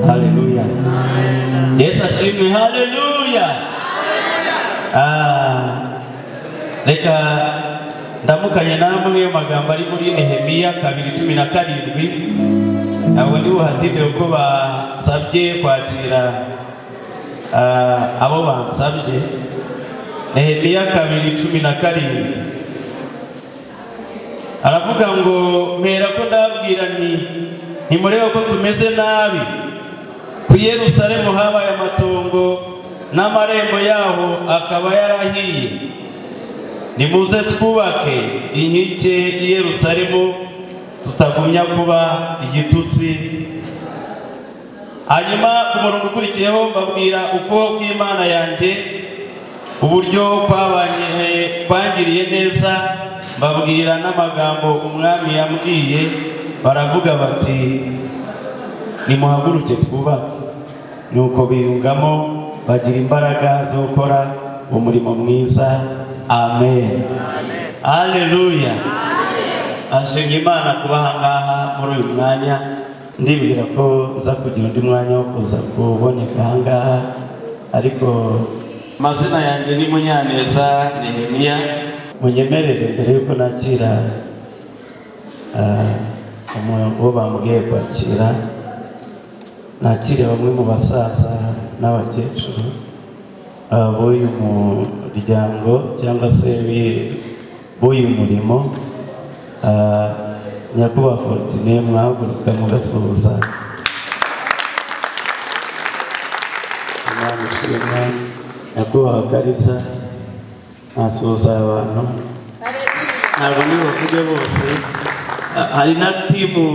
Haleluya. Yesu ashimwe. Haleluya. Reka ndamukanye namwe magambo ari muri Nehemiya 2:17. Ntabwo ndi buhatinde kuko basabye kwakira abo bansabye. Nehemiya 2:17 aravuga ngo mpera ko ndabwira nti ntimurebe ko tumeze nabi, ku Yerusalemu habaye amatongo n'amarembo yaho akaba yarahiye. Nimuze twubake inkike i Yerusalemu tutagumya kuba igitutsi. Hanyuma ku murongo ukurikiyeho mbabwira ukuboko kw'Imana yanjye uburyo kwabanye kwangiriye neza, mbabwira n'amagambo umwami yambwiye. Baravuga bati nimuhaguruke twubake. Nuko biyungamo bagira imbaraga zo gukora umurimo mwiza. Amen. Haleluya. Ashimye Imana kuba ahangaha muri uyu mwanya. Ndibwira ko nza kugira undi mwanya wo kuza kuboneka ahangaha, ariko amazina yanjye ni Munyaneza Nehemiya. Munyemerere mbere yuko nakira uwo bambwiye kwakira, nakire bamwe mu basaza n'abakecuru b'uyu muryango cyangwa se b'uyu murimo. Nyakubahwa Fortune, mwahaguruka mugasuhuza. Imana ishimwe. Nyakubahwa Kariza, mwasuhuza abantu. Ntabwo ndi buvuge bose. Hari na timu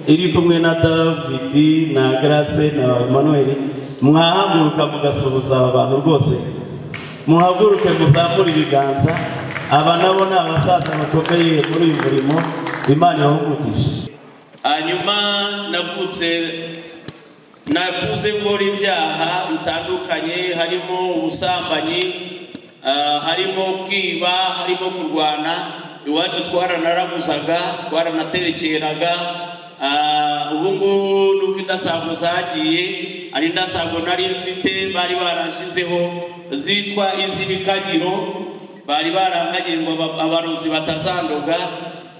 iri kumwe na David na Grace na Emmanuel. Mwahaguruka mugasuhuza aba bantu rwose. Muhaguruke muzamure ibiganza. Aba nabo ni abasaza bakomeye muri uyu murimo. Imana ibahe. Hanyuma navutse nakuze nkora ibyaha bitandukanye, harimo ubusambanyi, harimo kwiba, harimo kurwana. Iwacu twaranaraguzaga, twaranaterekeraga. Ubu ngubu nuko indasago zagiye, ari indasago nari mfite bari baranshyizeho zitwa iz'ibikagiro, bari barankagiye ngo abarozi batazandoga.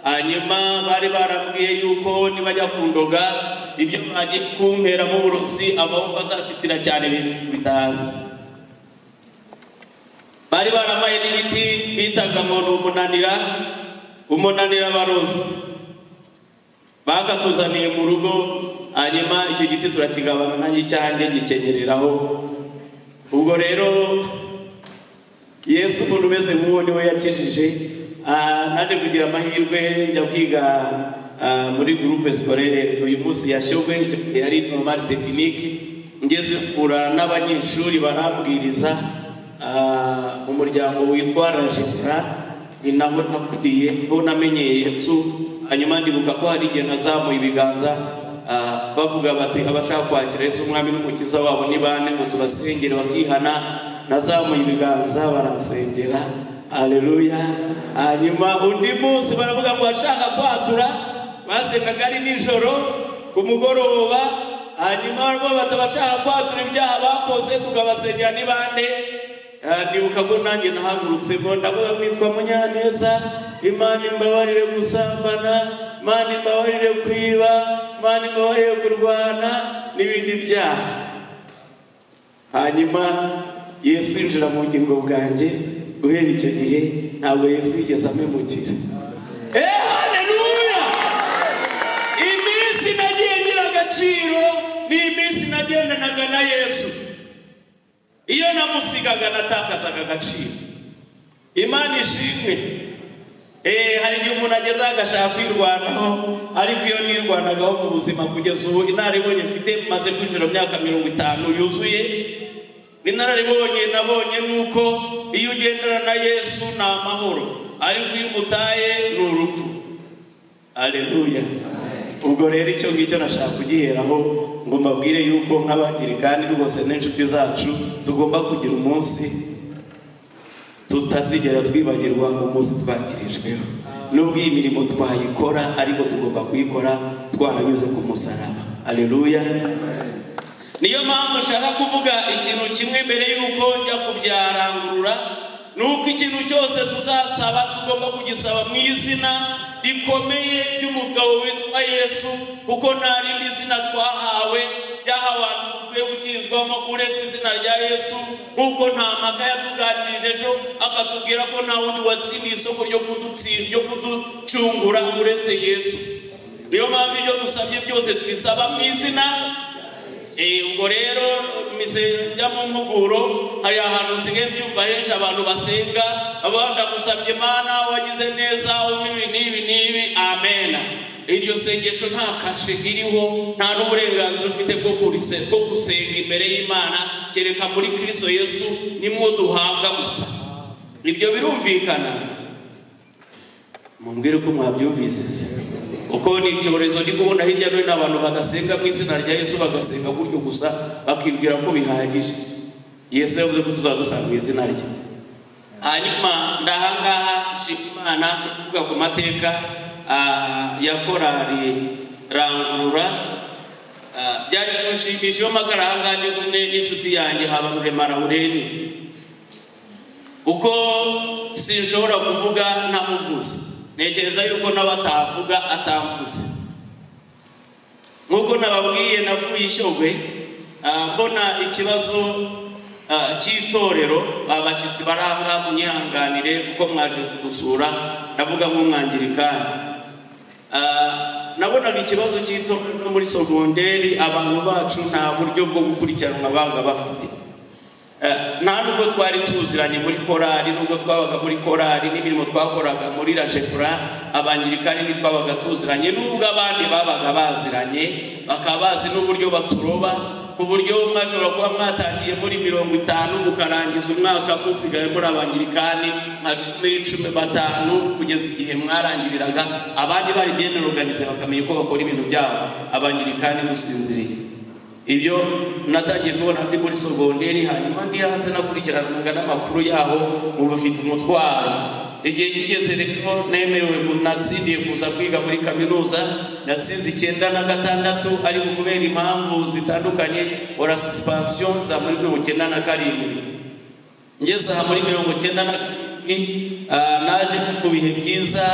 Hanyuma bari barambwiye yuko nibajya kundoga ibyo bagiye kumperamo uburozi amaboko azatitira cyane bitazi. Bari baramaye n'ibiti bitaga ngo ni umunanira, umunanira abarozi bakatuzaniye mu rugo. Hanyuma icyo giti turakigabana nanjye icyanjye gikenyereraho. Ubwo rero Yesu umuntu umeze nk'uwo niwe yakijije. Naje kugira amahirwe njya kwiga muri groupe scolaire uyu munsi yashyogwe, yari normal technique. Ngeze kura n'abanyeshuri barambwiriza umuryango witwa Rajipra, ni naho nakuriye, ho namenyeye Yesu. Hanyuma ndibuka ko hari igihe nazamuye ibiganza bavuga bati abashaka kwakira Yesu umwami n'umukiza wabo ni bane ngo tubasengere bakihana. Nazamuye ibiganza baransengera. Haleluya. Hanyuma undi munsi baravuga ngo ashaka kwatura, basengaga ari nijoro ku mugoroba. Hanyuma bo batabashaka kwatura ibyaha bakoze tukabasengera ni bande. Ndibuka ko nanjye nahagurutse ngo ndavuga nitwa Munyaneza, Imana imbabarire gusambana, Imana imbabarire kwiba, Imana imbabarire kurwana n'ibindi byaha. Hanyuma Yesu yinjira mu bugingo bwanjye. Guhera icyo gihe ntabwo Yesu yigeze amemukira. Haleluya. Iminsi nagiye ngira agaciro ni iminsi nagendanaga na Yesu. Iyo namusigaga natakazaga agaciro. Imana ishimwe. Hari igihe umuntu ageze agashaka kwirwanaho, ariko iyo nirwanagaho mu buzima kugeza ubu inararibonye mfite, maze kwinjira mu myaka 50 yuzuye. Inararibonye nabonye nuko iyo ugendana na Yesu ni amahoro, ariko iyo umutaye ni urupfu. Haleluya. Ubwo rero icyo ngicyo nashaka kugiheraho ngo mbabwire yuko nk'abangirikani rwose n'inshuti zacu tugomba kugira umunsi tutazigera twibagirwa, umunsi twakirijweho. Nubwo iyi mirimo twayikora, ariko tugomba kuyikora twaranyuze ku musaraba. Haleluya. Niyo mpamvu nshaka kuvuga ikintu kimwe mbere y'uko njya kubyarangurura, nuko ikintu cyose tuzasaba tugomba kugisaba mu izina rikomeye ry'umugabo witwa Yesu, kuko nta rindi zina twahawe ryahawe abantu dukwiye gukirizwamo uretse izina rya Yesu. Nk'uko nta mpaka yatuganirije ejo akatubwira ko nta wundi watsindiye isoko ryo kuducungura uretse Yesu. Niyo mpamvu ibyo dusabye byose tubisaba mu izina. Ubwo rero njya mu mpuguro, hari ahantu usigaye mbyumva henshi abantu basenga abandi gusabye Imana wagize neza ibi n'ibi n'ibi, amen. Iryo sengesho nta kashe iriho, nta n'uburenganzira ufite bwo gusenga imbere y'Imana kereka muri Kristo Yesu nimwo duhabwa gusa. Ibyo birumvikana? Mumbwire ko mwabyumvise. Uko ni icyorezo ndi kubona hirya no hino abantu badasenga mu izina rya Yesu, bagasenga gutyo gusa bakibwira ko bihagije. Yesu yavuze ko tuzadusanga mu izina rye. Hanyuma ndahangaha nshima Imana kuvuga ku mateka ya korali Rangurura. Byari kunshimisha iyo mpagara ahangaha ndi kumwe n'inshuti yanjye Habarurema Laureni, kuko sinshobora kuvuga ntamuvuze. Ntekereza yuko nawe atavuga atamvuze. Nk'uko nababwiye, navuye Ishyogwe mbona ikibazo cy'itorero. Abashyitsi baranga munyihanganire kuko mwaje kudusura, ndavuga nk'umwangirikani. Nabonaga ikibazo cy'itorero muri sogonderi, abantu bacu nta buryo bwo gukurikiranwa baga bafite. Nta nubwo twari tuziranye muri korali, nubwo twabaga muri korali n'imirimo twakoraga muri Rajepura, abangirikani ntitwabaga tuziranye, nubwo abandi babaga baziranye bakaba bazi n'uburyo baturoba, ku buryo mwashobora kuba mwatangiye muri 50 mukarangiza umwaka musigaye muri abangirikani nka 15 kugeza igihe mwarangiriraga. Abandi bari bien organize bakamenya uko bakora ibintu byabo, abangirikani dusinziriye. Ibyo natangiye kubona ndi muri sogonderi, hanyuma ndi hanze nakurikiranaga n'amakuru yaho, ubu mfite umutwaro. Igihe kigeze rero nemerewe, natsindiye kuza kwiga muri kaminuza, natsinze 96, ariko kubera impamvu zitandukanye ora suspension za muri 97. Ngeze aha muri 97 naje ku bihe byiza,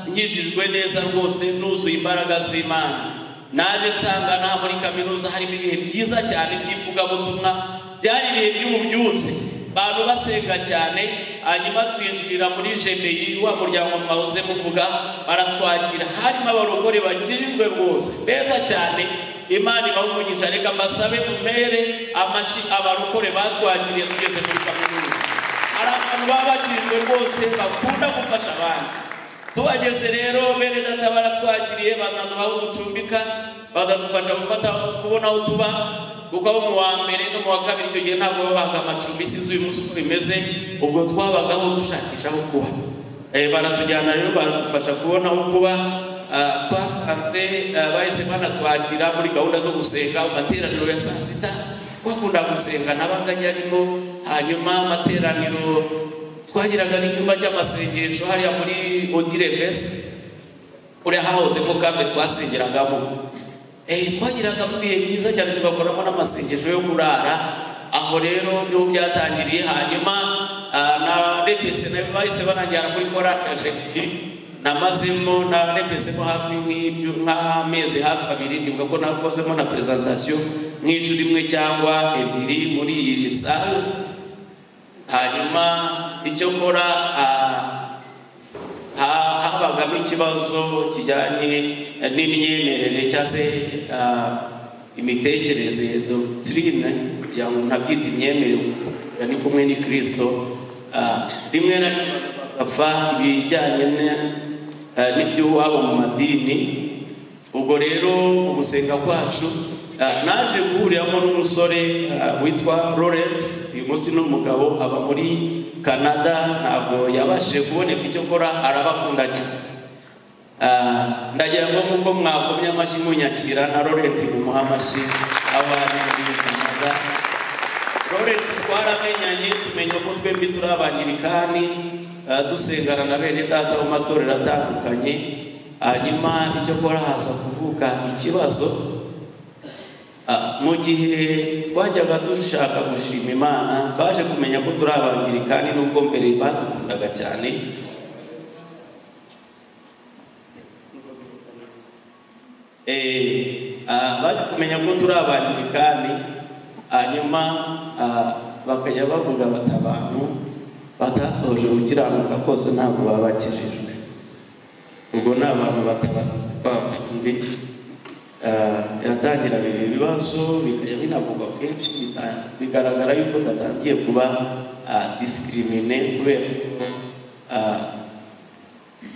nkijijwe neza rwose, nuzuye imbaraga z'Imana. Naje nsanga nta muri kaminuza harimo ibihe byiza cyane by'ivugabutumwa, byari ibihe by'ububyutse, abantu basenga cyane. Hanyuma twinjirira muri Jemeyi, wa muryango mwahoze muvuga, baratwakira, harimo abarokore bakijijwe rwose beza cyane. Imana ibaha umugisha. Reka mbasabe mumere amashyi abarokore batwakiriye tugeze muri kaminuza. Hari abantu baba bakijijwe rwose bakunda gufasha abandi. Tuhageze rero bene data baratwakiriye, banaduha aho ducumbika, badadufasha gufata kubona aho tuba, kuko abo mu wa mbere no mu wa kabiri icyo gihe ntabwo babaga amacumbi, sinzi uyu munsi uko bimeze. Ubwo twabagaho dushakisha aho kuba. Baratujyana rero baradufasha kubona aho kuba. Twasanze bahise banatwakira muri gahunda zo gusenga mu materaniro ya saa sita. Twakunda gusenga nabaga nyarimo. Hanyuma amateraniro twagiraga n'icyumba cy'amasengesho hariya muri Odile Vest, uriya hahozemo kamwe twasengeragamo. Twagiraga mu bihe byiza cyane, tugakoramo n'amasengesho yo kurara. Aho rero niho byatangiriye. Hanyuma na repese bahise bananjyana muri korali ya Jemeyi, namazemo na repesemo hafi nk'amezi hafi 2. Ndibuka ko nakozemo na presentation nk'inshuro imwe cyangwa ebyiri muri iyi sale. Hanyuma icyo nkora, habagamo ikibazo kijyanye n'imyemerere cyangwa se imitekerereze, doctrine, kugira ngo ntabyita imyemerere, ni kumwe ni Kristo. Rimwe na rimwe bapfa ibijyanye n'iby'iwabo mu madini. Ubwo rero mu gusenga kwacu naje guhuriramo n'umusore witwa Laurent. Uyu munsi ni umugabo, aba muri Canada, ntabwo yabashije kuboneka icyo akora, arabakunda cyane. Ndagira ngo nk'uko mwakomye amashyi munyakira, na Laurent mumuha amashyi aho ari muri Canada. Laurent twaramenyanye, tumenya ko twembi turi abangirikani, dusengana na bene data mu matorero atandukanye. Hanyuma icyo kora haza kuvuka ikibazo. Mu gihe twajyaga dushaka gushima Imana, baje kumenya ko turi abangirikani, nubwo mbere badukundaga cyane. Baje kumenya ko turi abangirikani, hanyuma bakajya bavuga bati abantu batasoje gukiranuka kose ntabwo baba bakijijwe. Ubwo ni abantu batabakundi. Yatangira ibibazo bikajya binavugwa kenshi, bigaragara yuko datangiye kuba discrimine kubera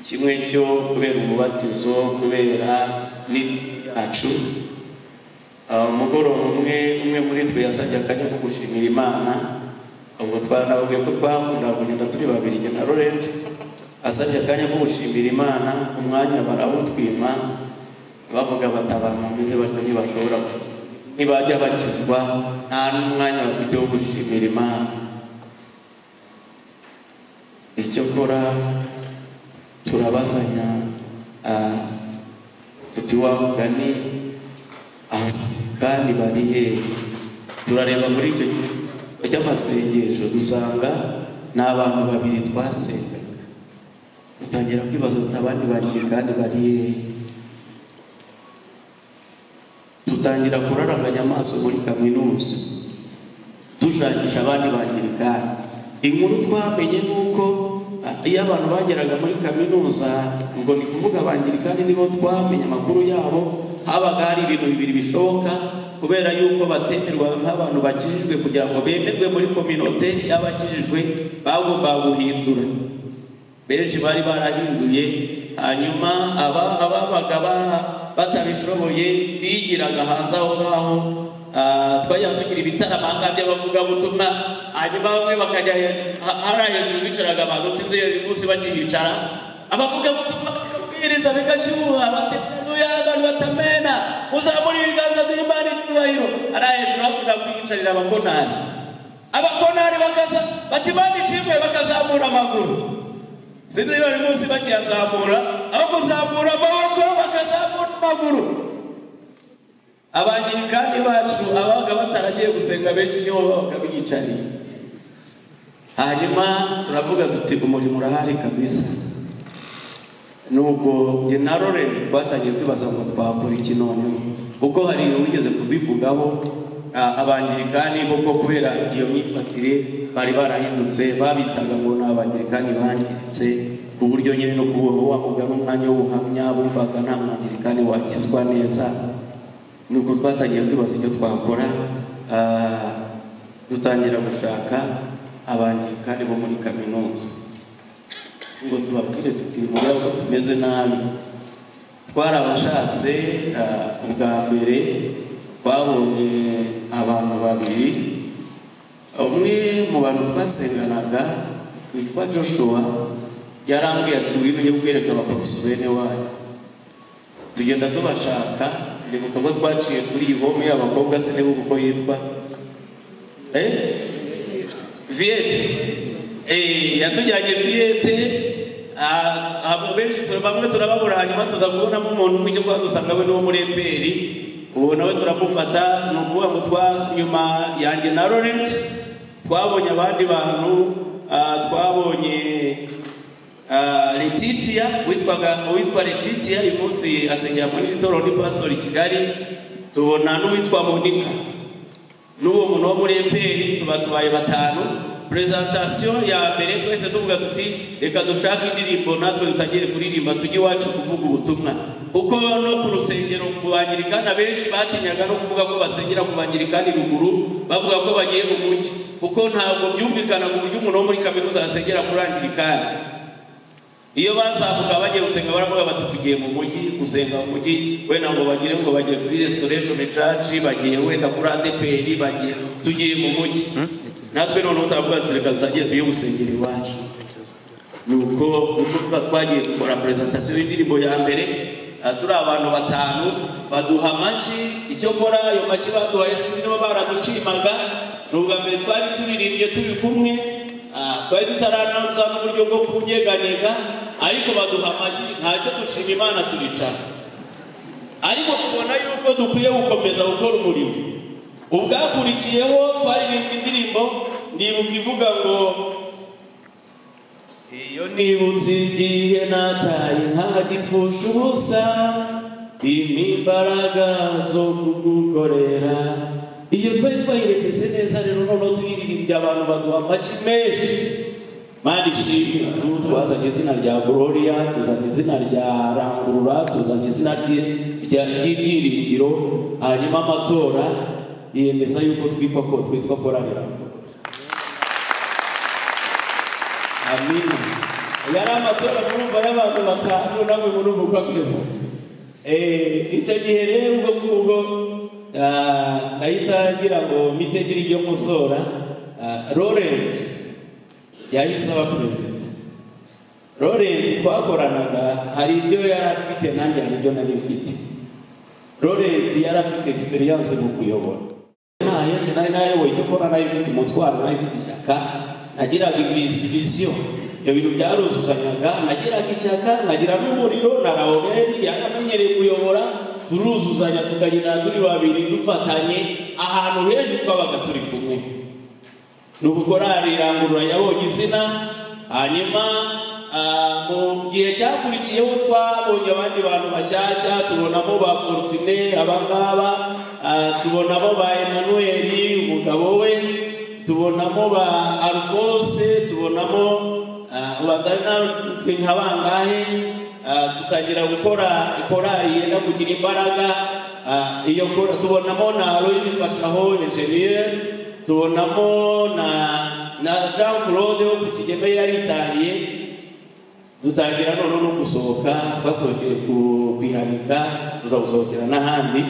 kimwe cyo kubera umubatizo, kubera n'yacu. Umugoroba umwe muri twe yasabye akanya ko gushimira Imana. Ubwo twanababwiye ko twakundaga kugenda turi babiri, jye na Laurent. Asabye akanya ko gushimira Imana, umwanya barawutwima, bavuga bati abantu bameze batyo ntibashobora, ntibajya bakizwa, nta n'umwanya bafite wo gushimira Imana. Icyakora turabazanya tuti wa mugani kandi bari hehe? Turareba muri icyo cy'amasengesho dusanga ni abantu babiri twasengaga. Dutangira kwibaza tuti abandi bagiye kandi bari hehe? Dutangira kuraranganya amaso muri kaminuza dushakisha abandi bangirikani. Inkuru twamenye nuko iyo abantu bageraga muri kaminuza, ubwo ni kuvuga abangirikani nibo twamenye amakuru yabo, habaga hari ibintu bibiri bishoboka. Kubera yuko batemerwa nk'abantu bakijijwe, kugira ngo bemerwe muri kominote y'abakijijwe bagomba guhindura. Benshi bari barahinduye, hanyuma ababaga batabishoboye bigiraga hanze aho ngaho. Twajya tugira ibitaramo aha by'abavugabutumwa, hanyuma bamwe bakajya hariya hejuru bicaraga abantu, sinzi uyu munsi bakihicara, abavugabutumwa bakabwiriza bigashyuha, bati haleluya, abantu batamena, muzamure ibiganza by'Imana icyubahiro. Hariya hejuru hakunda kwiyicarira abakonari, abakonari bakaza bati Imana ishimwe, bakazamura amaguru. Sinzi uyu munsi bakiyazamura, aho kuzamura amaboko bakazamura amaguru. Abangirikani bacu abaga bataragiye gusenga benshi nibo babaga biyicariye. Hanyuma turavuga tuti umurimo urahari kabisa. Nuko jye na Laurent twatangiye kwibaza ngo twakora iki noneho, kuko hari uwigeze kubivugaho. Abangirikani koko kubera iyo myifatire bari barahindutse, babitaga ngo ni abangirikani bangiritse, ku buryo nyine no kubaho wavuga n'umwanya w'ubuhamya bumvaga nta mwangirikani wakizwa neza. Nuko twatangiye kwibaza icyo twakora, dutangira gushaka abangirikani bo muri kaminuza ngo tubabwire tuti murebe ko tumeze nabi. Twarabashatse. Ubwa mbere twabonye abantu babiri. Umwe mu bantu twasenganaga witwa Joshua yarambwiye ati ngwino ujye kwereka abaporoso bene wanyu. Tugenda tubashaka, ndibuka ko twaciye kuri iyi home y'abakobwa, sinibuka uko yitwa, Viete. Yatujyanye Viete. Benshi bamwe turababura, hanyuma tuza kubonamo umuntu umwe ujya dusanga we n'uwo muri EPR, ubu nawe turamufata. Ni ukuvuga ngo twa nyuma yanjye na Laurent twabonye abandi bantu. Twabonye Letitia, witwa Letitia, uyu munsi asengera muri Itorero ni pastor i Kigali. Tubona n'uwitwa Monica n'uwo muntu wo muri EPR, tuba tubaye batanu. Presentation ya mbere twese tuvuga tuti reka dushake indirimbo natwe dutangire kuririmba tujye iwacu kuvuga ubutumwa, kuko no ku rusengero ku bangirikani benshi batinyaga no kuvuga ko basengera ku bangirikani ruguru, bavuga ko bagiye mu mujyi, kuko ntabwo byumvikana ku buryo umuntu wo muri kaminuza asengera kuri angirikani. Iyo bazamuka bagiye gusenga baravuga bati tugiye mu mujyi gusenga mu mujyi, wenda ngo bagire ngo bagiye kuri Restoration Church, bagiye wenda kuri ADPR, bagiye tugiye mu mujyi. Natwe noneho turavuga tuti reka tutagiye tujye gusengera iwacu. Nuko twagiye gukora presentation y'indirimbo ya mbere, turi abantu batanu, baduha amashyi. Icyo kora ayo mashyi baduhaye sinzi niba baradushimaga. Ni ubwa mbere twari turirimbye turi kumwe. Twari tutaranoza n'uburyo bwo kunyeganyega, ariko baduha amashyi, ntacyo dushima Imana turicara. Ariko tubona yuko dukwiye gukomeza gukora umurimo. Ubwakurikiyeho twaririmbye indirimbo, ndibuka ivuga ngo iyo nibutse igihe nataye nkagipfusha ubusa, imbaraga zo kugukorera. Iyo twari twayirepese neza rero, noneho tuyiririmbye abantu baduha amashyi menshi. Mana ishimwe, twazanye izina rya Gloria, tuzanye izina rya Rangurura, tuzanye izina ry'ibyiringiro. Hanyuma amatora yemeza yuko twitwa ko twitwa korali Rangurura. Amina. Yari amatora murumva y'abantu batanu, namwe murumva uko ameze. Icyo gihe rero ubwo ngubwo ndahita ngira ngo mbitegere ibyo nkosora. Laurent yahise aba perezida. Laurent twakoranaga, hari ibyo yari afite nanjye hari ibyo nari mfite. Laurent yari afite experience mu kuyobora. Nta nari nayoboye icyo kora, nari mfite umutwaro, nari mfite ishyaka, nagiraga vision. Ibyo bintu byaruzuzanyaga, nagiraga ishyaka, nkagira n'umuriro, na Laurent yaramenyereye kuyobora, turuzuzanya tukagenda turi babiri dufatanye, ahantu henshi twabaga turi kumwe. Nuko korali Rangurura yabonye izina. Hanyuma mu gihe cyakurikiyeho twabonye abandi bantu bashyashya, tubonamo ba Fortune abangaba, tubonamo ba Emmanuel umugabo we, tubonamo ba Alphonse, tubonamo nka bangahe. Tutangira gukora korali yenda kugira imbaraga. Iyo tubonamo na Aloys Fashaho engineer, tubonamo na Jean Claude wo ku Kigeme yaritahiye. Dutangira noneho no gusohoka, twasohokeye kwihanika, tuza gusohokera n'ahandi.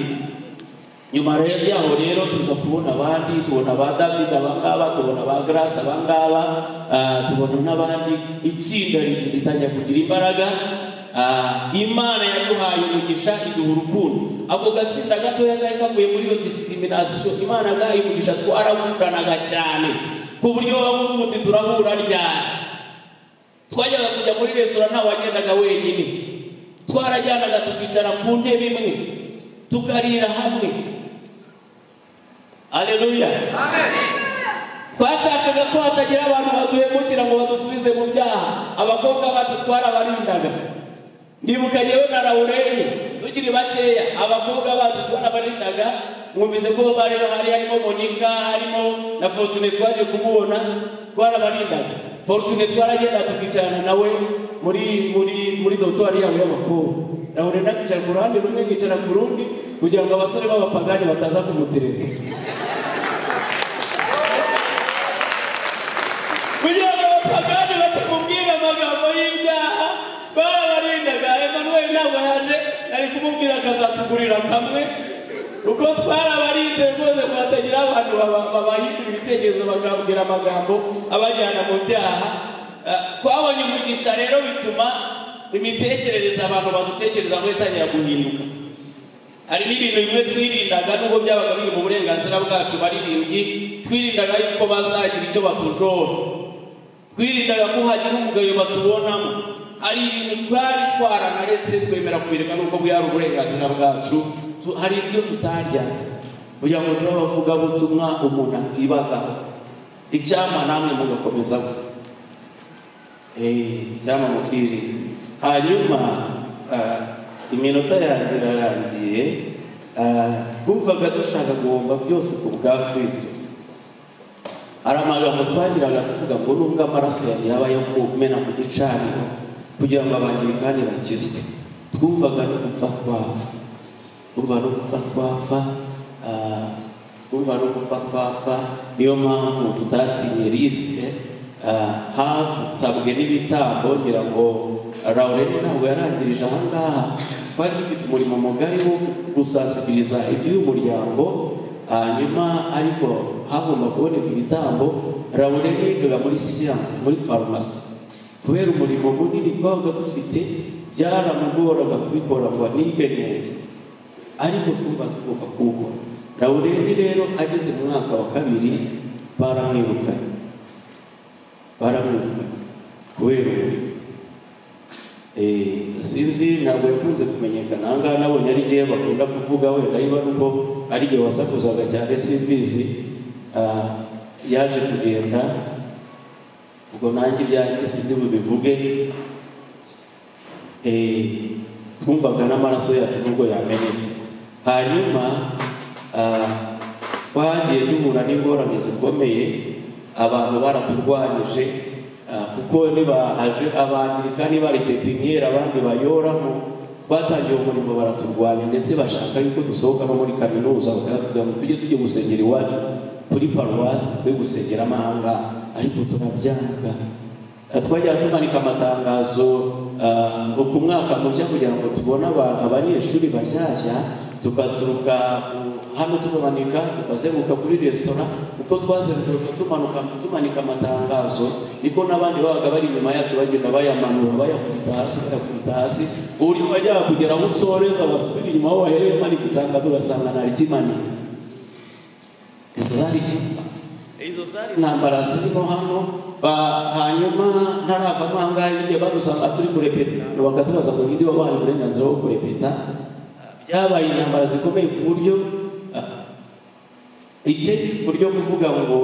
Nyuma rero yaho rero tuza kubona abandi, tubona ba David abangaba, tubona ba Grace abangaba, tubona n'abandi. Itsinda ritangira kugira imbaraga. Imana yaduhaye umugisha, iduha urukundo. Ako gatsinda gatoya kari kavuye muri iyo discrimination, Imana yaduhaye umugisha, twarakundanaga cyane ku buryo bavuga uti turahura ryari. Twajyaga kujya muri resitora nta wagendaga wenyine, twarajyanaga tukicara ku ntebe imwe tukarira hamwe. Haleluya. Amen. Twashakaga ko hatagira abantu baduhemukira ngo badusubize mu byaha. Abakobwa bacu twarabarindaga. Ndibuka yewe na Laurent tukiri bakeya, abakobwa bacu twarabarindaga. Mwumvise ko bari hari harimo Monica, harimo na Fortune, twaje kumubona, twarabarindaga. Fortune twaragenda tukicarana nawe muri dortoir yabo y'abakobwa. Laurent akicara ku ruhande rumwe, nkicara ku rundi, kugira ngo abasore b'abapagani bataza kumutereta. Kugira ngo abapagani batamubwira amagambo y'ibyaha, twarabarindaga. Emmanuel ntabwo yaje, ari kumubwira akazatugurira kamwe, kuko twarabarinze rwose ngo hatagira abantu babahindura ibitekerezo bakabwira amagambo abajyana mu byaha. Twabonye umugisha rero, bituma imitekerereze abantu badutekereza ngo itangira guhinduka. Hari n'ibintu bimwe twirindaga, nubwo byabaga biri mu burenganzira bwacu baririmbyi, twirindaga yuko bazagira icyo batujora, twirindaga ko hagira umugayo batubonamo. Hari ibintu twari twaranaretse twemera kubireka nubwo bwari uburenganzira bwacu. Hari ibyo tutarya kugira ngo tube abavugabutumwa umuntu atibazaho. Icyampa namwe mugakomeza, icyampa mukirinda. Hanyuma iminota yanjye irarangiye. Twumvaga dushaka guhomba byose ku bwa Kristo. Hari amagambo twagiraga tuvuga ngo nubwo amaraso yanjye yaba ayo kumena ku gicaniro kugira ngo abangirikani bakizwe, twumvaga no gupfa twapfa, twumva no gupfa twapfa, twumva no gupfa twapfa. Niyo mpamvu tutatinye risque. Hasabwe n'ibitambo, ngira ngo Laurent ntabwo yarangirije aha ngaha. Twari dufite umurimo mugari wo gusansibiliza iby'umuryango, hanyuma ariko hagomba kuboneka ibitambo. Laurent yigaga muri siyansi, muri farumasi. Kubera umurimo munini twabaga dufite, byaramugoraga kubikora ngo anige neza, ariko twumva tugomba kuwukora. Laurent rero ageze mu mwaka wa kabiri baramwirukanye. Baramwirukanye kubera umurimo. Sinzi, ntabwo yakunze kumenyekana aha ngaha, nabonye ari igihe bakunda kuvuga, wenda niba ari uko ari igihe wasakuzaga cyane, simbizi. Yaje kugenda, ubwo nanjye ibyanjye sindi bubivuge. Twumvaga n'amaraso yacu nubwo yameneka. Hanyuma twagiye duhura n'ingorane zikomeye, abantu baraturwanyije, kuko niba aje Abangirikani bari pépinière, abandi bayoramo. Twatangiye umurimo baraturwanya, ndetse bashaka yuko dusohoka no muri kaminuza, bakatubwira ngo tujye gusengera iwacu kuri paruwasi, twe gusengera amahanga, ariko turabyanga. Twajyaga tumanika amatangazo ku mwaka mushya kugira ngo tubone abanyeshuri bashyashya, tukaturuka hano tumanika, tukazenguruka kuri resitora. Uko twazenguruka tumanuka tumanika amatangazo, niko n'abandi babaga bari inyuma yacu bagenda bayamanura, bayakubita hasi, bayakubita hasi, uburyo bajyaga kugera aho usoreza, basubira inyuma aho bahereye manika itangazo, ugasanga ntarikimanitse. Izo zari intambara zirimo hano. Hanyuma ntaravamo aha ngaha, igihe badusanga turi kurepeta bakatubaza ngo ninde wabahaye uburenganzira bwo kurepeta. Byabaye intambara zikomeye ku buryo itegeko ryo kuvuga ngo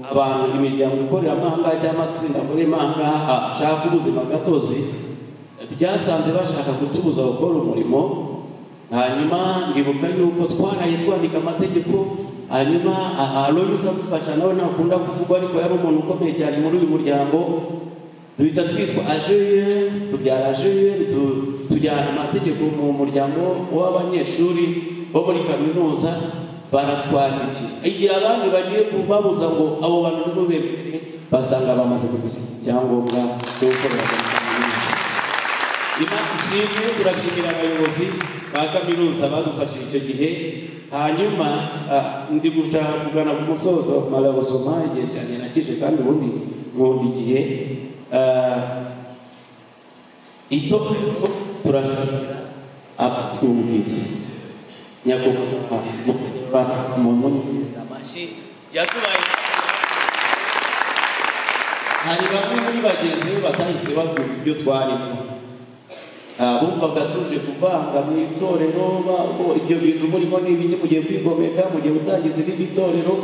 abantu, imiryango ikorera amahanga cyangwa amatsinda akorera amahanga ashaka ubuzima gatozi, byasanze bashaka kutubuza gukora umurimo. Hanyuma ndibuka yuko twaraye twandika amategeko, hanyuma Aloyiza adufasha, nawe ntakunda kuvugwa ariko yari umuntu ukomeye cyane muri uyu muryango. Duhita twitwa AJR, tubyara AJR, tujyana amategeko mu muryango w'abanyeshuri bo muri kaminuza, baratwandikira. Igihe abandi bagiye kubabuza ngo abo bantu ntibemere, basanga bamaze kudusinya icyangombwa cyo gukorera muri kaminuza. Imana ishimwe, turashimira abayobozi ba kaminuza badufashije icyo gihe. Hanyuma ndi gushaka kugana ku musozo, malheureusement igihe cyane nakije, kandi ubundi nkunda igihe. Itorero turashimira abatwumvise, nyakubahwa umuntu amashyi yatubaye. Hari bamwe muri bagenzi be batahise babyumva ibyo twarimo. Bumvaga tuje kuvanga mu itorero, ibyo bintu murimo ni ibiki, mugiye kwigomeka, mugiye gutangiza irindi torero.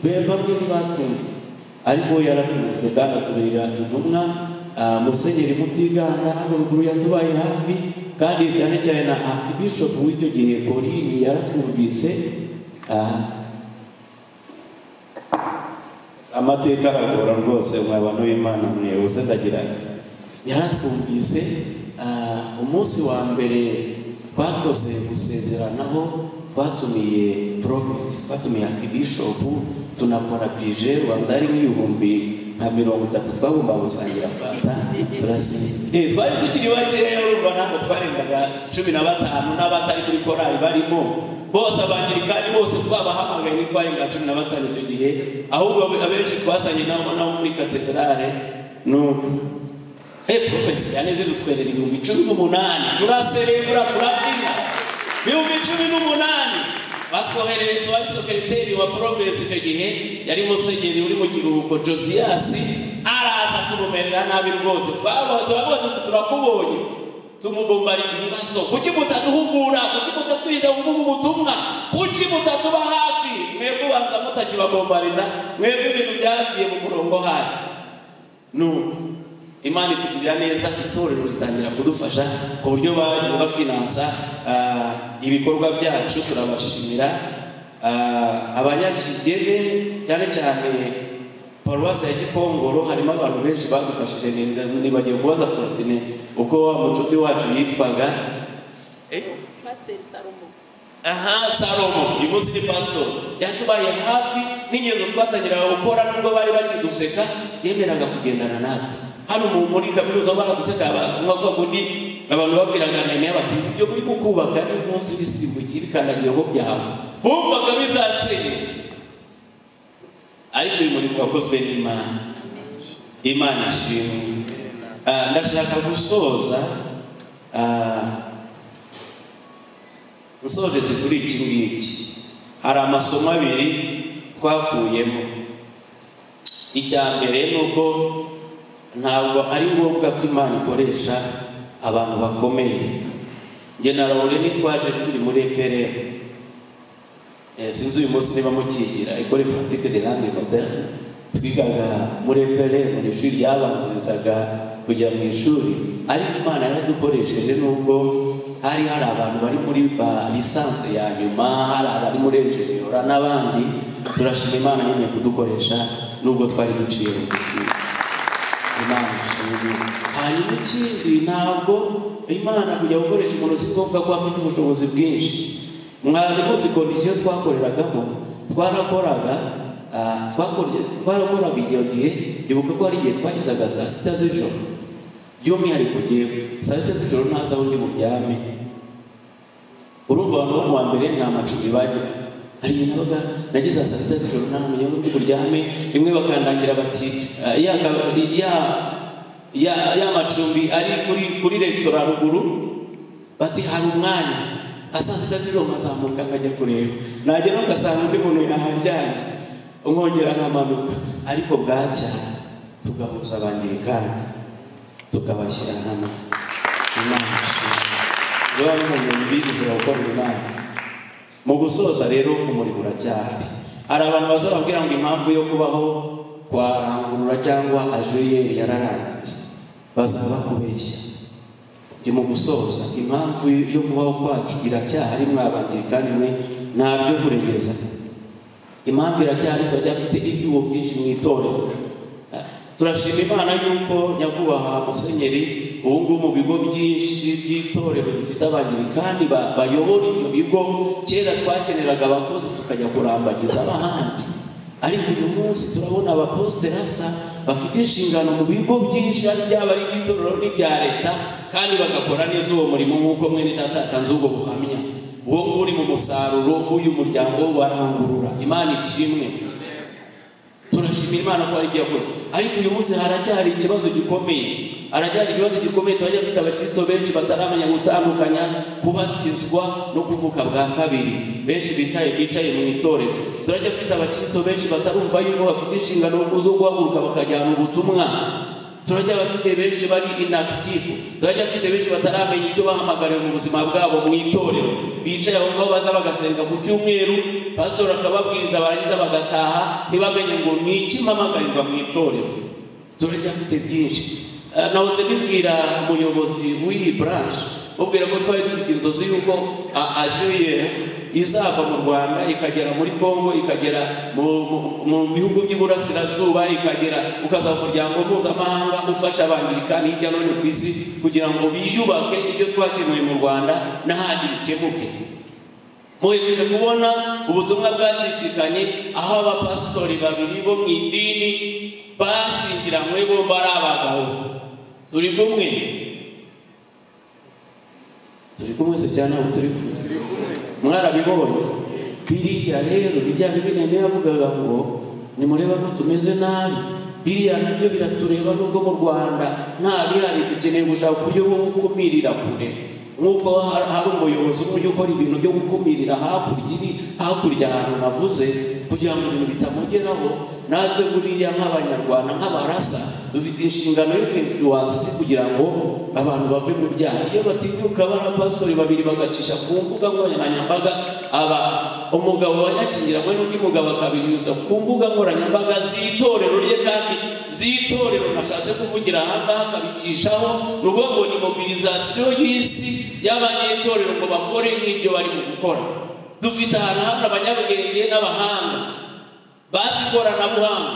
Be bamwe ntibatwumvise, ariko yaratwumvise kandi atubera intumwa. Musenyeri Mutiganda hano ruguru yatubaye hafi, kandi cyane cyane na Archbishop w'icyo gihe Kolini yaratwumvise. Amateka aragora rwose, mwa bantu b'Imana mwihuse, ndagira yaratwumvise. Umunsi wa mbere twakoze gusezeranaho, twatumiye province, twatumiye Archbishop, tunakora budget, ubanza ari nk'ibihumbi nka 30 twagomba gusangira fanta, turasinya. Twari tukiri bakeya, urumva ntabwo twarengaga 15, n'abatari muri korali barimo bose, Abangirikani bose twabahamagaye ntitwarenga 15 icyo gihe, ahubwo abenshi twasanye nabo muri katedrale. Nuko province yaneze dutwerera 18,000, turaserebura, turabyina. 18,000 batwoherereza uwari secrétaire wa province icyo gihe, yari musenyeri uri mu kiruhuko Josias, araza tumumerera nabi rwose. Turavuga tuti turakubonye, tumubombarira ibibazo: kuki mutaduhugura? Kuki mutatwigisha kuvuga ubutumwa? Kuki mutatuba hafi? Mwebwe ubanza mutakibabombarira, mwebwe ibintu byagiye mu murongo hari. Nuko Imana itugirira neza, itorero ritangira kudufasha ku buryo bagiye bafinansa ibikorwa byacu, turabashimira. Abanyakigeme, cyane cyane paruwasi ya Gikongoro, harimo abantu benshi badufashije. Nibagiwe kubaza Fortine uko wa mucuti wacu yitwaga. Pasiteri Salomo. Aha, Salomo, uyu munsi ni pastor, yatubaye hafi n'ingendo twatangiraga gukora. Nubwo bari bakiduseka, yemeraga kugendana natwe hano muri kaminuza. Baraduseka nka kwa kundi abantu babwiraga Nehemiya bati ibyo muri kukubaka ni munsi bisimbukiye bikandagiyeho byawe, bumvaga bizasenyuka. Ariko uyu murimo wakozwe n'Imana, Imana ishimwe. Ndashaka gusoza, nsojeje kuri iki ngiki. Hari amasomo abiri twakuyemo. Icya mbere ni uko Ntabwo ari ngombwa ko Imana ikoresha abantu bakomeye. Njye na Raoul nitwaje turi muri EPR, sinzi uyu munsi niba mukigira École Pratique de Langue Moderne. Twigaga muri EPR, mu ishuri ryabanzirizaga kujya mu ishuri, ariko Imana yaradukoresheje nubwo hari abantu bari muri licence ya nyuma, hari abari muri ingénieur n'abandi. Turashima Imana nyine kudukoresha nubwo twari duciye bugufi. Imana ishimwe. Hanyuma ikindi, ntabwo Imana kujya gukoresha umuntu si ngombwa ko afite ubushobozi bwinshi. Mwari muzi condition twakoreragamo. Twarakoraga icyo gihe. Ibuka ko hari igihe twagezaga saa 6 z'ijoro, by'umwihariko jyewe saa 6 z'ijoro ntazi aho ndi buryame. Urumva, abantu bo mu wa mbere nta macumbi bagira. Hari igihe nabaga nageze saa 6 z'ijoro ntamenya aho ndi buryame. Rimwe bakandangira bati ya macumbi ari kuri rectorat ruguru, bati hari umwanya. Saa 6 z'ijoro nkazamuka nkajya kureba, nagera ngasanga undi muntu yaharyamye, nkongera nkamanuka. Ariko bwacya tugahuza Abangirikani, tukabashyira hamwe. Imana ishimwe. Biba bimumenye bigize gukorera Imana. Mu gusoza rero, umurimo uracyahari. Hari abantu bazababwira ngo impamvu yo kubaho kwa Rangurura cyangwa AJER yararangiye, bazaba bakubeshya. Ndi mu gusoza, impamvu yo kubaho kwacu iracyahari. Mwabangirikani mwe, nta byo kuregeza, impamvu iracyahari. Turacyafite ibyuho byinshi mu itorero. Turashima Imana yuko nyakubahwa musenyeri ubu ngubu mu bigo byinshi by'itorero bifite Abangirikani bayobora ibyo bigo. Kera twakeneraga abakozi tukajya kurambagiza abahandi, ariko uyu munsi turabona abapositerasa bafite inshingano mu bigo byinshi, byaba ari iby'itorero n'ibya leta, kandi bagakora neza uwo murimo nk'uko mwene data atanze ubwo buhamya. Uwo nguwo uri mu musaruro w'uyu muryango warangurura. Imana ishimwe. Turashimira Imana ko hari ibyo yakoze, ariko uyu munsi haracyari ikibazo gikomeye, haracyari ikibazo gikomeye. Turacyafite abakristo benshi bataramenya gutandukanya kubatizwa no kuvuka bwa kabiri, benshi bicaye mu itorero. Turacyafite abakristo benshi batarumva yuko bafite inshingano zo guhaguruka bakajyana ubutumwa. Turacyabafite benshi bari inactif. Turacyafite benshi bataramenya icyo bahamagariwe mu buzima bwabo mu itorero, bicaye aho ngaho, baza bagasenga ku cyumweru, pastor akababwiriza, barangiza bagataha ntibamenye ngo ni iki mpamagarirwa mu itorero. Turacyafite byinshi. Nahoze mbibwira umuyobozi w'iyi branch, mubwira ko twari dufite inzozi y'uko AJER izava mu Rwanda ikagera muri Congo, ikagera mu bihugu by'iburasirazuba, ikagera ukazaba umuryango mpuzamahanga ufasha Abangirikani hirya no hino ku isi kugira ngo biyubake, ibyo twakemuye mu Rwanda n'ahandi bikemuke. Muherutse kubona ubutumwa bwacicikanye aho abapasitori babiri bo mu idini bashyingiranywe, bombi ari abagabo. Turi kumwe? Turi kumwe se cyane? Ntabwo turi kumwe? Mwarabibonye biriya. Rero ni bya bibi niyo yavugaga ngo nimureba ko tumeze nabi. Biriya nabyo biratureba. Nubwo mu Rwanda nta bihari, dukeneye gushaka uburyo bwo gukumirira kure, nk'uko hari umuyobozi umwe ujya ukora ibintu byo gukumirira hakurya, iri hakurya ahantu navuze, kugira ngo ibintu bitamugeraho. Natwe buriya nk'Abanyarwanda, nk'abarasa, dufite inshingano yo kwinfluence isi kugira ngo abantu bave mu byaha. Iyo batinyuka barapasitori babiri bagacisha ku mbuga nkoranyambaga, aba umugabo wanyashyingiranywe n'undi mugabo akabinyuza ku mbuga nkoranyambaga z'itorero rye, kandi z'itorero nashatse kuvugira aha ngaha, akabicishaho, ni ukuvuga ngo ni mobilisation y'isi y'abanyetorero ngo bakore nk'ibyo bari mu gukora. Dufite ahantu hamwe abanyabwenge n'abahanga bazi ikoranabuhanga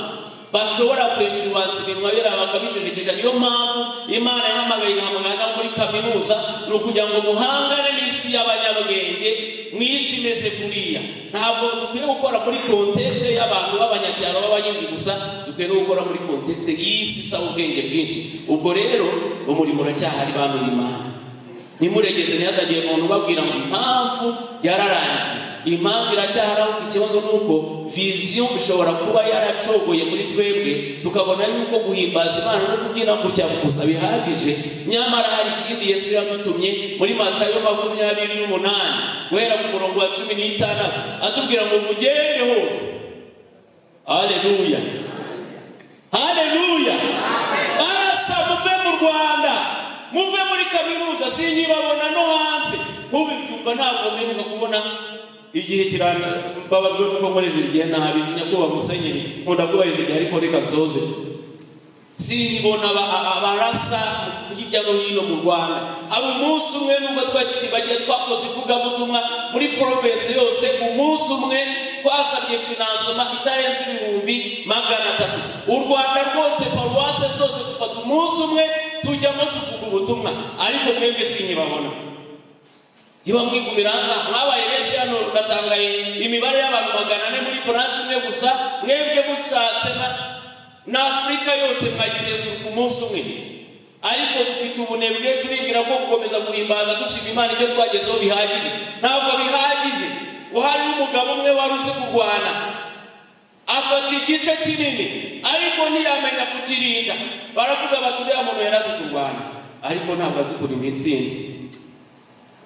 bashobora kwinfluence ibintu babera bakabicecekesha. Niyo mpamvu Imana yahamagaye, igahamagara muri kaminuza, ni ukugira ngo muhangane n'isi y'abanyabwenge. Mu isi imeze kuriya, ntabwo dukwiye gukora muri contexte y'abantu b'abanyacyaro b'abahinzi gusa, dukwiye no gukora muri contexte y'isi isaba ubwenge bwinshi. Ubwo rero umurimo uracyahari, bantu b'Imana. Ntimuregeze, ntihazagire umuntu ubabwira ngo impamvu yararangiye. Impamvu iracyahari. Ahubwo ikibazo ni uko vision ishobora kuba yaracogoye muri twebwe, tukabona yuko guhimbaza Imana no kubyina gutya gusa bihagije, nyamara hari ikindi Yesu yadutumye muri Matayo 28 guhera ku murongo wa 16, atubwira ngo mugende hose. Haleluya, haleluya! Barasa muve mu Rwanda, muve muri kaminuza, sinyibabona no hanze. Nkubibyumva ntabwo mperuka kubona igihe kirambabazwe nuko nkoresheje igihe nabi. Nyakubahwa musenyeri, nkunda kubahiriza igihe ariko reka nsoze. Sinyibona abarasa hirya no hino mu Rwanda. Hari umunsi umwe nubwo twari tukibagiye twakoze ivugabutumwa muri province yose, umunsi umwe twasabye financement itarenze 300,000. U Rwanda rwose, paruwase zose, dufata umunsi umwe tujyamo tuvuga ubutumwa, ariko mwebwe sinyibabona. Niba mwigumira aha mwabaye benshi hano, ndatangaye imibare y'abantu 400 muri branche imwe gusa. Mwebwe mushatse na Afurika yose mwagize ku munsi umwe. Ariko dufite ubunebwe, turibwira ko gukomeza guhimbaza dushima Imana ibyo twagezeho bihagije. Ntabwo bihagije. Uhari umugabo umwe wari uzi kurwana, afata igice kinini ariko ntiyamenya kukirinda. Baravuga bati uriya muntu yarazi kurwana ariko ntabwo azi kurinda intsinzi.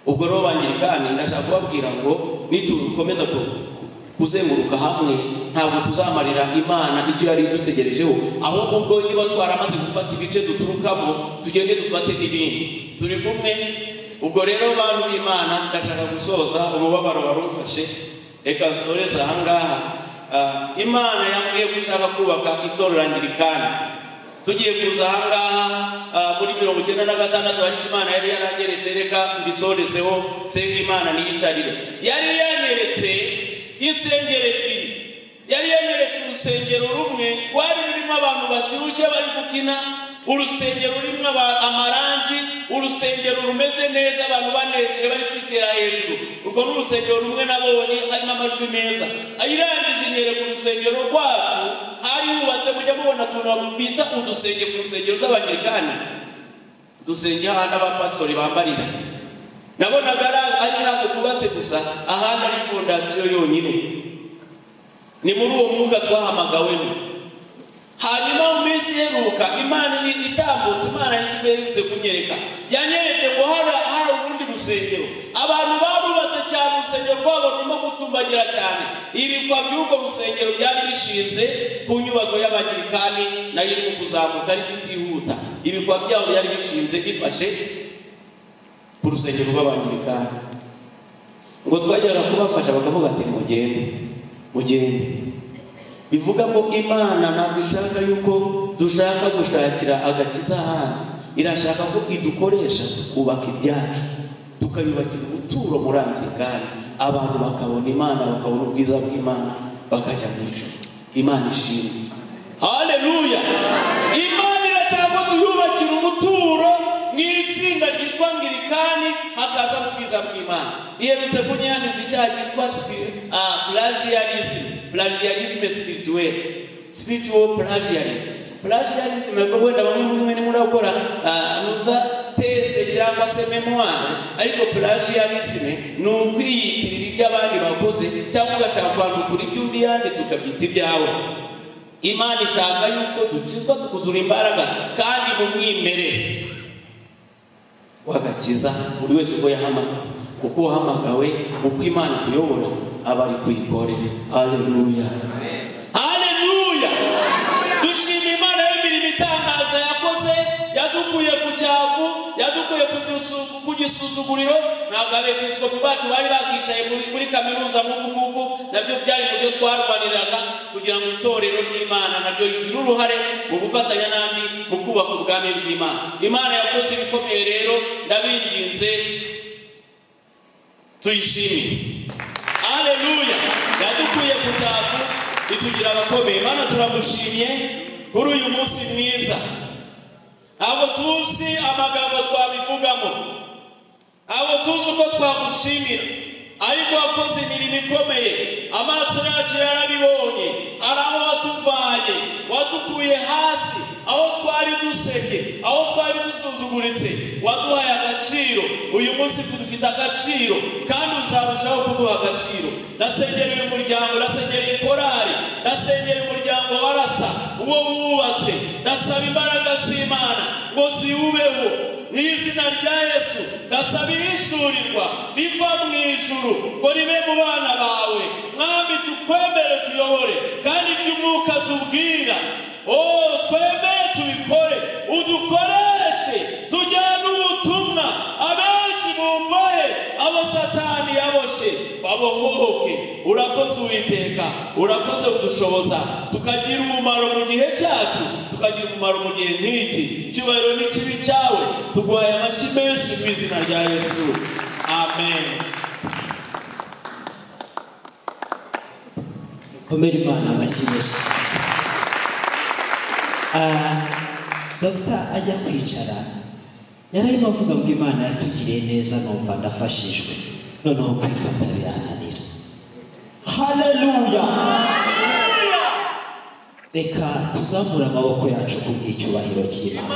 Ubwo rero bangirikani, ndashaka kubabwira ngo nitukomeza kuzenguruka hamwe ntabwo tuzamarira Imana icyo yari idutegerejeho. Ahubwo ubwo niba twaramaze gufata ibice duturukamo, tugende dufate n'ibindi. Turi kumwe. Ubwo rero bantu b'Imana, ndashaka gusoza umubabaro wari umfashe, reka nsoreze aha ngaha. Imana yambwiye ko ishaka kubaka itorero angirikani. Tugiye kuza aha ngaha muri 96, hari icyo Imana yari yaranyeretse, reka mbisorezeho nsenga Imana niyicarire. Yari yanyeretse insengero ebyiri. Yari yanyeretse urusengero rumwe rwari rurimo abantu bashyushye bari gukina, urusengero rurimo amarangi, urusengero rumeze neza, abantu banezerewe bari kwitera hejuru. Urwo ni urusengero rumwe nabonye harimo amajwi meza. Ayirangije inyereka urusengero rwacu hari hubatse, mujya mubona utuntu bita udusenge ku rusengero z'abangirikani, udusenge ahandi abapasitori bambarira. Nabonaga ari ntabwo kubatse gusa, ahandi ari fondasiyo yonyine. Ni muri uwo mwuka twahamagawemo. Hanyuma mu minsi iheruka Imana itambutse, Imana ntikimerutse kunyereka, yanyeretse ngo hari urundi rusengero abantu barubatse cyane, urusengero rwabo rurimo gutumbagira cyane. Ibikwa by'urwo rusengero byari bishinze ku nyubako y'abangirikani nayo irimo kuzamuka ariko itihuta. Ibikwa byabo byari bishinze bifashe ku rusengero rw'abangirikani. Ngo twajyaga kubafasha bakavuga ati mugende, mugende. Bivuga ko Imana ntabwo ishaka yuko dushaka gushakira agakiza ahandi, irashaka ko idukoresha tukubaka ibyacu, tukayubakira ubuturo muri angirikani, abantu bakabona Imana, bakabona ubwiza bw'Imana, bakajya mu ijuru. Imana ishimwe. Haleluya. Imana irashaka ko tuyubakira ubuturo mu itsinda ryitwa angirikani, hakaza mu bwiza bw'Imana. Iherutse kunyihaniza icyaha cyitwa plagiarism, plagiarism spirituel, spiritual plagiarism. Plagiarism wenda bamwe muri mwe murakora nuza tese cyangwa se memoire, ariko plagiarism ni ukwiyitirira ibyo abandi bakoze cyangwa ugashaka kwandukura ibyo undi yanditse ukabyita ibyawe. Imana ishaka yuko dukizwa tukuzura imbaraga kandi mu mwimerere wagakiza buri wese uko yahamagawe, kuko uhamagawe uko Imana ikuyobora aba ari kuyikorera. Haleluya, haleluya. Dushima Imana y'imirimo itangaza yakoze, yadukuye ku cyavu, yadukuye ku gisuzuguriro. Ntabwo abepiskopi bacu bari bakicaye muri kaminuza nk'uku nguku, nabyo byari mu byo twarwaniraga kugira ngo itorero ry'Imana naryo rigire uruhare mu gufatanya n'andi mu kubaka ubwami bw'Imana. Imana yakoze ibikomeye rero, ndabinginze tuyishimire. Haleluya. Yadukuye ku cyavu itugira abakomeye. Imana turagushimye kuri uyu munsi mwiza. Ntabwo tuzi amagambo twabivugamo, ntabwo tuzi uko twagushimira, ariko wakoze imirimo ikomeye. Amaso yacu yarabibonye, hari aho watuvanye, wadukuye hasi aho twari dusebye, aho twari dusuzuguritse, waduhaye agaciro. Uyu munsi dufite agaciro kandi uzarushaho kuduha agaciro. Nasengera uyu muryango, nasengera ikorari, nasengera umuryango warasa uwo wubatse, ndasaba imbaraga z'Imana ngo ziwubeho mu izina rya Yesu. Ndasaba ihishurirwa riva mu ijuru ngo ribe mu bana bawe. Mwami, tukwemere tuyobore, kandi iby'umwuka tubwira twemere tubikore. Udukoreshe tujyane ubutumwa, abenshi mu mbohe, abo Satani yaboshye babohoke. Urakoze Uwiteka, urakoze udushoboza tukagira umumaro mu gihe cyacu, tukagira umumaro mu gihe nk'iki. Icyubahiro n'ikibi cyawe, tuguhaye amashyi menshi mu izina rya Yesu, amen. Komera Imana amashyi menshi cyane. Dogita ajya kwicara yararimo avuga ngo Imana yatugiriye neza, numva ndafashijwe, noneho kwifata birananira. Haleluya! Reka tuzamure amaboko yacu ku bw'icyubahiro cy'Imana.